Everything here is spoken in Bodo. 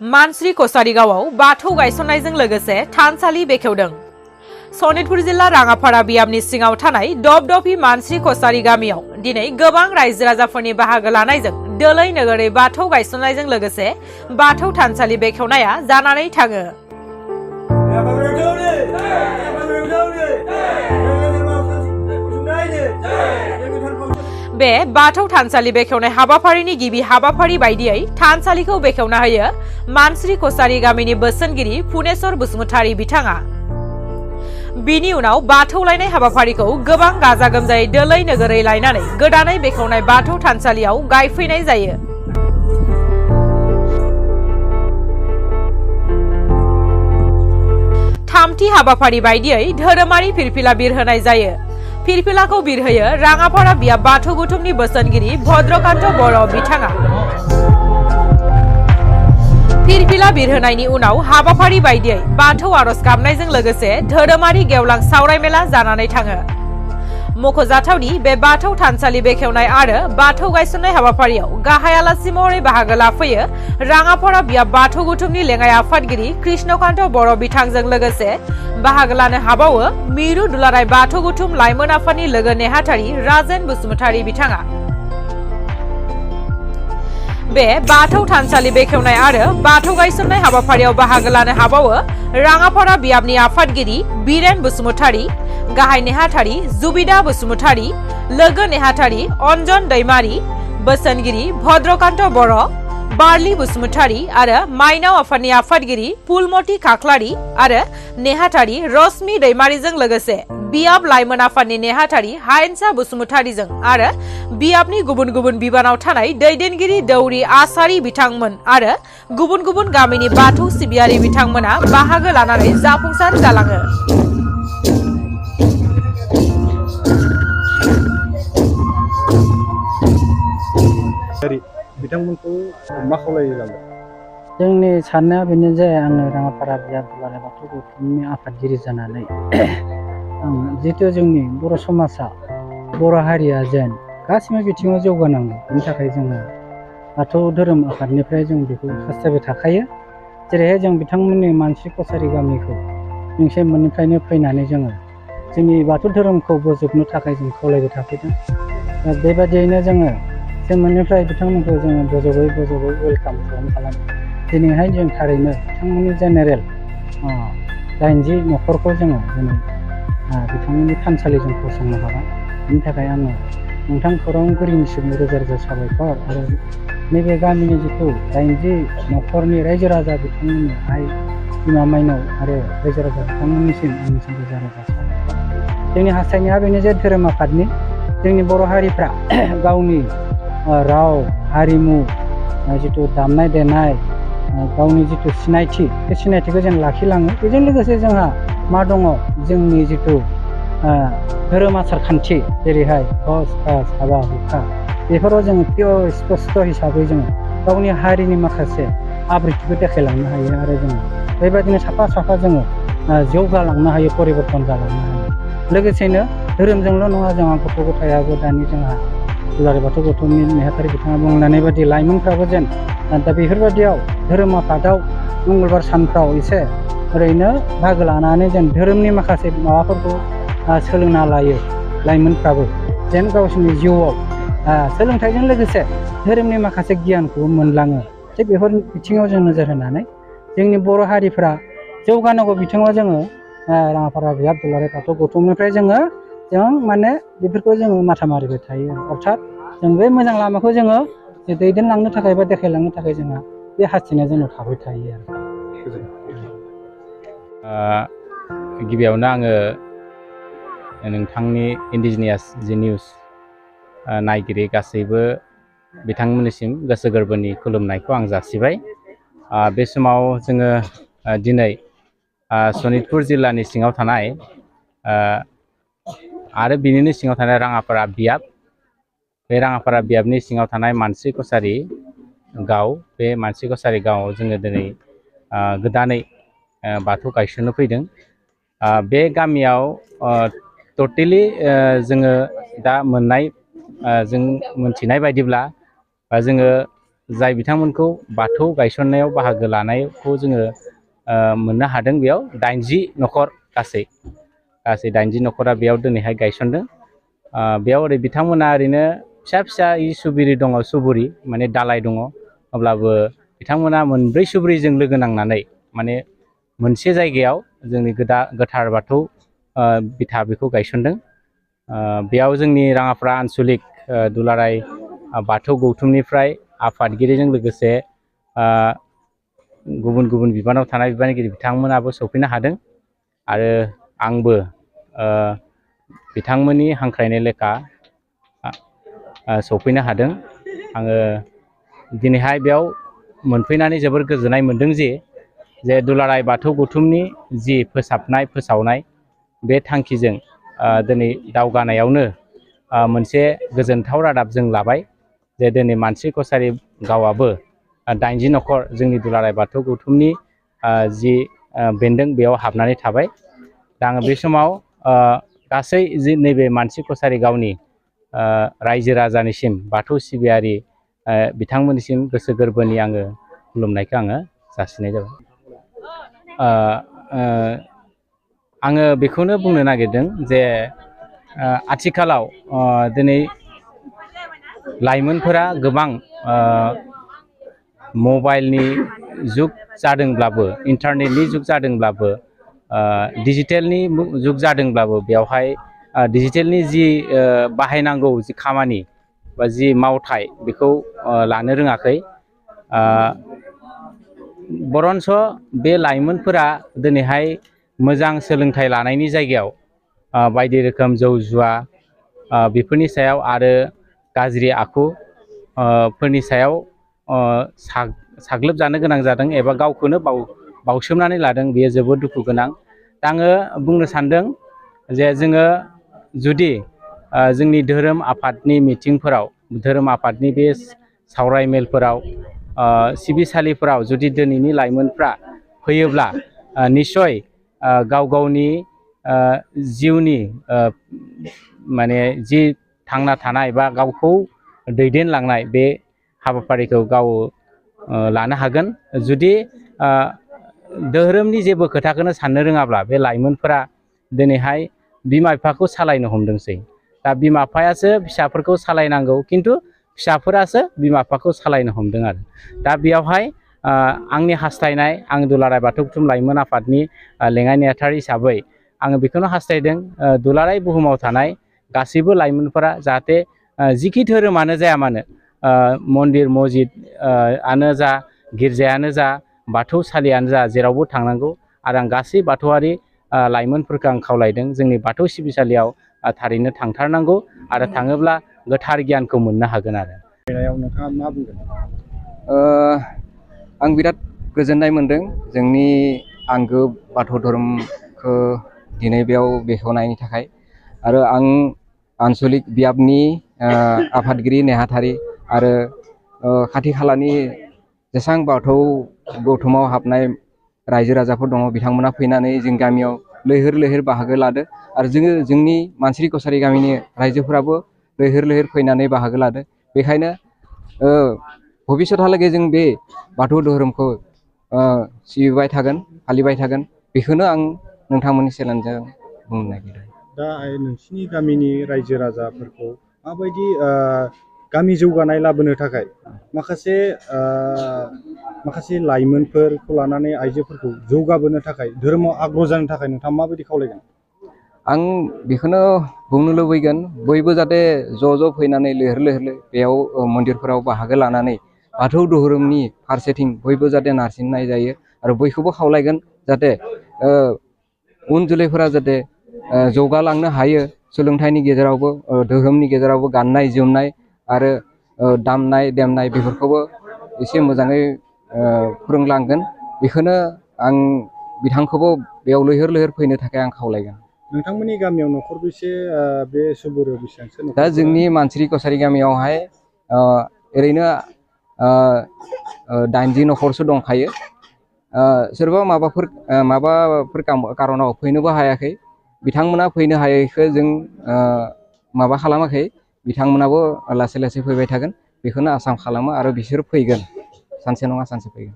मानस्रि कसारिगावआव बाथौ गायसननायजों लोगोसे थानसालि बेखेवदों। सनितपुर जिल्ला राङापारा बियाबनि सिङाव थानाय दपदपि मानस्रि कसारि गामियाव दिनै गोबां रायजो राजाफोरनि बाहागो लानायजों दोलै नोगोरै बाथौ गायसननायजों लोगोसे बाथौ थानसालि बेखेवनाया जानानै थाङो। बे बाथौ थानसालि बेखेवनाय हाबाफारिनि गिबि हाबाफारि बायदियै थानसालिखौ बेखेवना होयो मानस्रि कसारि गामिनि बोसोनगिरि फुनेश्वर बसुमतारी बिथाङा। बिनि उनाव बाथौ लायनाय हाबाफारिखौ गोबां गाजा गोमजायै दोलै नोगोरै लायनानै गोदानै बेखेवनाय बाथौ थानसालियाव गायफैनाय जायो। थामथि हाबाफारि बायदियै धोरोमारि फिरफिला बिरहोनाय जायो। फिरफिलाखौ बिरहोयो राङापारा बियाब बाथौ गुथुमनि बोसोनगिरि भद्रकान्त बर' बिथाङा। फिरफिला बिरहोनायनि उनाव हाबाफारि बायदियै बाथौ आरज गाबनायजों लोगोसे धोरोमारि गेवलां सावराय मेला जानानै थाङो। मख'जाथावदि बे बाथौ थानसालि बेखेवनाय आरो बाथौ गायसननाय हाबाफारियाव गाहाय आलासि महरै बाहागो लाफैयो राङापारा बियाब बाथौ गुथुमनि लेङाइ आफादगिरि कृष्णकान्त बर' बिथांजों लोगोसे बाहागो लानो हाबावो मिरु दुलाराय बाथौ गुथुम लाइमोन आफादनि लोगो नेहाथारि राजेन बसुमतारी बिथाङा। बे बाथौ थानसालि बेखेवनाय आरो बाथौ गायसननाय हाबाफारियाव बाहागो लानो हाबावो राङापारा बियाबनि आफादगिरि बिरेन बसुमतारी, गाहाय नेहाथारि जुबिदा बसुमतारी, लोगो नेहाथारि अन्जन दैमारी, बोसोनगिरि भद्रकान्त बर', बारलि बसुमतारी आरो माइनाव आफादनि आफादगिरि फुलमती खाख्लारी आरो नेहाथारि रश्मि दैमारीजों लोगोसे बियाब लाइमोन आफादनि नेहाथारि हायेनसा बसुमतारीजों आरो बियाबनि गुबुन गुबुन बिबानाव थानाय दैदेनगिरि दौरि आसारि बिथांमोन आरो गुबुन गुबुन गामिनि बाथौ सिबियारि बिथांमोना बाहागो लानानै जाफुंसार जालाङो। बिथांमोनखौ मा खावलायलांगोन? जोंनि साननाया बेनो जे आङो राङापारा बियाब दुलाराय बाथौ गौथुमनि आफादगिरि जानानै जिहेतु जोंनि बर' समाजा बर' हारिया जेन गासिबो बिथिङाव जौगानांगौ, बेनि थाखाय जोङो बाथौ धोरोम आफादनिफ्राय जों बेखौ हास्थायबाय थाखायो। जेरैहाय जों बिथांमोननि मानस्रि कसारि गामिखौ जोंनिफ्रायनो फैनानै जोङो जोंनि बाथौ धोरोमखौ बोजबनो थाखाय जों खावलायबाय थाफैदों। दा बेबादियैनो जोङो जोंनिफ्राय बिथांमोनखौ जोङो बजबै वेलकाम खालामो। दिनैहाय जों थारैनो बिथांमोननि जेनेरेल 80 न'खरखौ जोङो दिनै बिथांमोननि थानसालिजों फसंनो हाबाय। बेनि थाखाय आङो नोंथां खौरांगिरिनिसिम रोजा रोजा साबायखर आरो नैबे गामिनि जिथु 80 न'खरनि रायजो राजा बिथांमोननि आइ बिमा माइनाव आरो रायजो राजा बिथांमोननिसिम आंनिसिम रोजा रोजा साबायखर। जोंनि हास्थायनाया बेनो जे धोरोम आफादनि जोंनि बर' हारिफ्रा गावनि राव हारिमु जिथु दामनाय देनाय गावनि जिथु सिनायथि, बे सिनायथिखौ जों लाखिलाङो। बेजों लोगोसे जोंहा मा दङ जोंनि जिथु धोरोम आसार खान्थि, जेरैहाय भज भास हाबा हुखा, बेफोराव जोङो पियर स्पष्ट हिसाबै जोङो गावनि हारिनि माखासे आब्रुथिखौ देखायलांनो हायो आरो जोङो बेबायदिनो साफा साफा जोङो जौगालांनो हायो, परिबर्तन जालांनो हायो। लोगोसेनो धोरोमजोंल' नङा, जोंहा गथ' गथायाबो दानि जोंहा दुलाराय बाथौ गौथुमनि नेहाथारि बिथाङा बुंलांनाय बायदि लाइमोनफ्राबो जेन दा बेफोरबायदियाव धोरोम आफादाव मंगलबार सानफ्राव एसे ओरैनो बाहागो लानानै जेन धोरोमनि माखासे माबाफोरखौ सोलोंना लायो। लाइमोनफ्राबो जेन गावसोरनि जिउआव सोलोंथाइजों लोगोसे धोरोमनि माखासे गियानखौबो मोनलाङो। थिग बेफोर बिथिङाव जों नोजोर होनानै जोंनि बर' हारिफ्रा जौगानांगौ बिथिङाव जोङो राङापारा बियाब दुलाराय बाथौ गौथुमनिफ्राय जों माने बेफोरखौ जोङो माथा मारिबाय थायो। अर्थात जों बे मोजां लामाखौ जोङो दैदेनलांनो थाखाय बा देखायलांनो थाखाय जोंहा बे हास्थायनाया जोंनाव थाबाय थायो आरो। गिबियावनो आङो नोंथांनि इन्डिजिनियास जि निउस नायगिरि गासैबो बिथांमोननिसिम गोसो गोरबोनि खुलुमनायखौ आं जासिबाय। बे समाव जोङो दिनै सनितपुर जिल्लानि सिङाव थानाय आरो बिनिनो सिङाव थानाय राङापारा बियाब, बे राङापारा बियाबनि सिङाव थानाय मानस्रि कसारि गाव, बे मानस्रि कसारि गावआव जोङो दिनै गोदानै बाथौ गायसननो फैदों। बे गामियाव टटेलि जोङो दा मोननाय जों मोनथिनाय बायदिब्ला जोङो जाय बिथांमोनखौ बाथौ गायसननायाव बाहागो लानायखौ जोङो मोननो हादों। बेयाव 80 न'खर गासै 80 न'खरा बेयाव दिनैहाय गायसनदों। बेयाव ओरै बिथांमोना ओरैनो फिसा फिसा सुबुरि दङ, सुबुरि माने दालाय दङ, अब्लाबो बिथांमोना मोनब्रै सुबुरिजों लोगो नांनानै माने मोनसे जायगायाव जोंनि गोथार बाथौ बिथा बेखौ गायसनदों। बेयाव जोंनि राङापारा आनसलिक दुलाराय बाथौ गौथुमनिफ्राय आफादगिरिजों लोगोसे गुबुन गुबुन बिबानाव थानाय बिबानगिरि बिथांमोनाबो सफैनो हादों आरो आंबो बिथांमोननि हांख्रायनाय लेखा सफैनो हादों। आङो दिनैहाय बेयाव मोनफैनानै जोबोर गोजोननाय मोनदों जे दुलाराय बाथौ गौथुमनि जि फोसावनाय बे थांखिजों दिनै दावगानायावनो मोनसे गोजोनथाव रादाब जों लाबाय जे दिनै मानसि कसारि गावाबो 80 न'खर जोंनि दुलाराय बाथौ गौथुमनि जि बेन्दों बेयाव हाबनानै थाबाय। दा आङो बे समाव गासै जि नैबे मानसि कसारि गावनि रायजो राजानिसिम बाथौ सिबियारि बिथांमोननिसिम गोसो गोरबोनि आङो खुलुमनायखौ आङो जासिनाय जाबाय। आङो बेखौनो बुंनो नागिरदों जे आथिखालाव दिनै लाइमोनफोरा गोबां मबाइलनि जुग जादोंब्लाबो, इन्टारनेटनि जुग जादोंब्लाबो, डिजिटेलनि जुग जादोंब्लाबो बेवहाय डिजिटेलनि जि बाहायनांगौ जि खामानि बा जि मावथाय बेखौ लानो रोङाखै। बरन्स बे लाइमोनफोरा दिनैहाय मोजां सोलोंथाइ लानायनि जायगायाव बायदि रोखोम जौ जुवा बेफोरनि सायाव आरो गाज्रि आखु फोरनि सायाव साग्लोबजानो गोनां जादों एबा गावखौनो बावसोमनानै लादों। बेयो जोबोद दुखु गोनां। दा आङो बुंनो सानदों जे जोङो जुदि जोंनि धोरोम आफादनि मिटिंफोराव, धोरोम आफादनि बे सावराय मेलफोराव, सिबिसालिफोराव जुदि दिनैनि लाइमोनफ्रा फैयोब्ला निस्सय गाव गावनि जिउनि माने जि थांना थानाय बा गावखौ दैदेनलांनाय बे हाबाफारिखौ गाव लानो हागोन। जुदि धोरोमनि जेबो खोथाखौनो साननो रोङाब्ला बे लाइमोनफोरा दिनैहाय बिमा बिफाखौ सालायनो हमदोंसै। दा बिमा बिफायासो फिसाफोरखौ सालायनांगौ, खिन्थु फिसाफोरासो बिमा बिफाखौ सालायनो हमदों आरो। दा बेयावहाय आंनि हास्थायनाय, आं दुलाराय बाथौ गौथुम लाइमोन आफादनि लेङाइ नेहाथारि हिसाबै आङो बेखौनो हास्थायदों दुलाराय बुहुमाव थानाय गासैबो लाइमोनफोरा जाहाथे जिखि धोरोमानो जाया मानो, मन्दिर मस्जिद आनो जा, गिर्जायानो जा, बाथौसालियानो जा, जेरावबो थांनांगौ। आरो आं गासै बाथौआरि लाइमोनफोरखौ आं खावलायदों जोंनि बाथौ सिबिसालियाव थारैनो थांथारनांगौ आरो थाङोब्ला गोथार गियानखौ मोननो हागोन आरो। नोंथाङा मा बुंगोन? आं बिराद गोजोननाय मोनदों जोंनि आंगो बाथौ धोरोमखौ दिनै बेयाव बेखेवनायनि थाखाय। आरो आं आनसलिक बियाबनि आफादगिरि नेहाथारि आरो खाथि खालानि जेसेबां बाथौ गौथुमाव हाबनाय रायजो राजाफोर दङ बिथांमोना फैनानै जों गामियाव लैहोर लैहोर बाहागो लादो आरो जोंनि मानसि कसारि गामिनि रायजोफोराबो लैहोर लैहोर फैनानै बाहागो लादो। बेखायनो भबिष्यतहालागै जों बे बाथौ धोरोमखौ सिबिबाय थागोन, फालिबाय थागोन, बेखौनो आं नोंथांमोननि चेलेन्जजों बुंनो नागिरदों। दा नोंसिनि गामिनि रायजो राजाफोरखौ माबायदि गामि जौगानाय लाबोनो थाखाय माखासे लाइमोनफोरखौ लानानै आइजोफोरखौ जौगाबोनो थाखाय, धोरोमाव आग्रह जानो थाखाय नोंथाङा माबायदि खावलायगोन? आं बेखौनो बुंनो लुबैगोन बयबो जाहाथे ज' ज' फैनानै लैहोर लैहोर बेयाव मन्दिरफोराव बाहागो लानानै बाथौ धोरोमनि फारसेथिं बयबो जाहाथे नारसिननाय जायो। आरो बयखौबो खावलायगोन जाहाथे उन जोलैफोरा जाहाथे जौगालांनो हायो, सोलोंथाइनि गेजेरावबो, धोरोमनि गेजेरावबो, गाननाय जोमनाय आरो दामनाय देमनाय बेफोरखौबो एसे मोजाङै फोरोंलांगोन। बेखौनो आं बिथांखौबो बेयाव लैहोर लैहोर फैनो थाखाय आं खावलायगोन। नोंथांमोननि गामियाव न'खर बेसे बे सुबुरियाव बेसेबांसो न'खर? दा जोंनि मानसि कसारि गामियावहाय ओरैनो 80 न'खरसो दंखायो। सोरबा माबाफोर कारनाव फैनोबो हायाखै, बिथांमोना फैनो हायैखौ जों माबा खालामाखै, बिथांमोनाबो लासै लासै फैबाय थागोन। बेखौनो आसा खालामो आरो बिसोर फैगोन सानसे नङा सानसे फैगोन।